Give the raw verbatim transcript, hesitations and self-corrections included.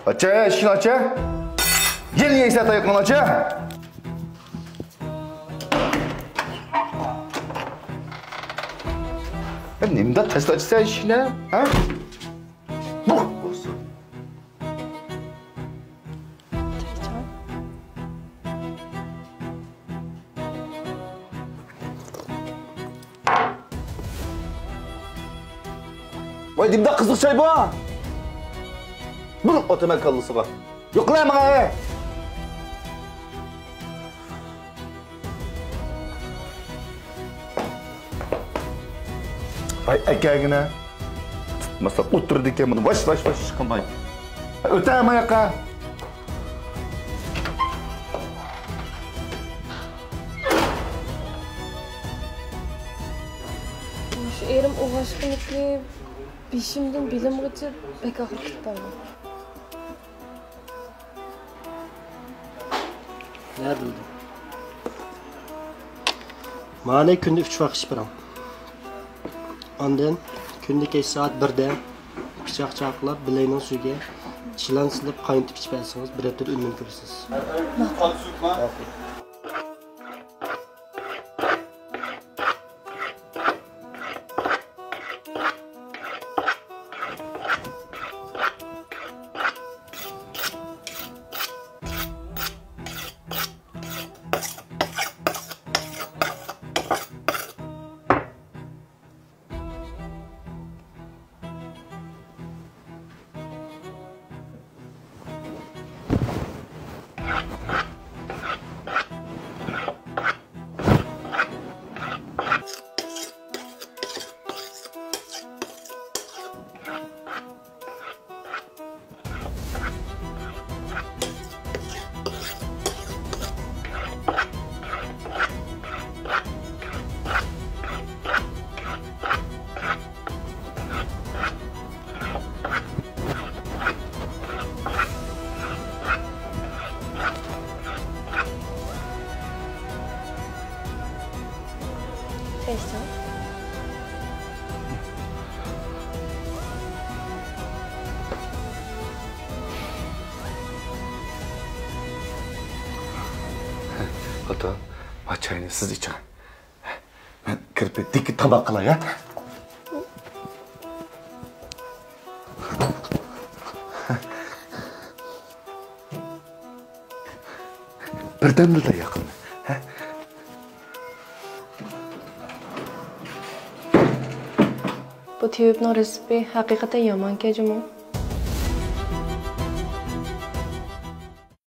ئاچا، ئىشىكنى ئاچا. يەنە يەيسەن تاياقنى، ئاچا. يا نېمىنداق تەستە ئاچىسەن ئىشىكنى، ھە؟ بۇ بولسۇن. ۋاي، نېمىنداق قىزىق چاي بۇ! بۇرۇپ ئوتىمەن كاللىسىغا. يوقلا ماڭا! ۋاي، ئەكەگىنە. تۇتماسا ئولتۇرىدىكەن بۇنى. ۋاش، ۋاش، ۋاش، ئىش قىلماي. ئۆتە ماياققا. شۇ ئېرىم ئوغاشقىنىكى بېشىمدىن بېلىمغىچە بەك ئاغرىپ كېتىپتۇ. نە بىلدىم. مانا كۈندە ئۈچ ۋاق ئىچىپ بېرىڭ. ئاندىن كۈندە كەچ سائەت بىردە پىچاق چاقىلاپ، بىلەينىڭ سۈيىگە چىلان سېلىپ قاينىتىپ ئىچىپ بەرسىڭىز، بىر ھەپتىدە ئۈنۈمىنى كۆرىسىز. ماقۇل. خوتۇن، ما چاينى سىز ئىچىڭ. مەن كىرىپ دىككە تاماق قىلاي، ھە؟ بىردەمدىلا ياقىمنى، ھە؟ بۇ تېۋىپنىڭ رېتسېپى ھەقىقەتەن يامانكەن جۇمۇ.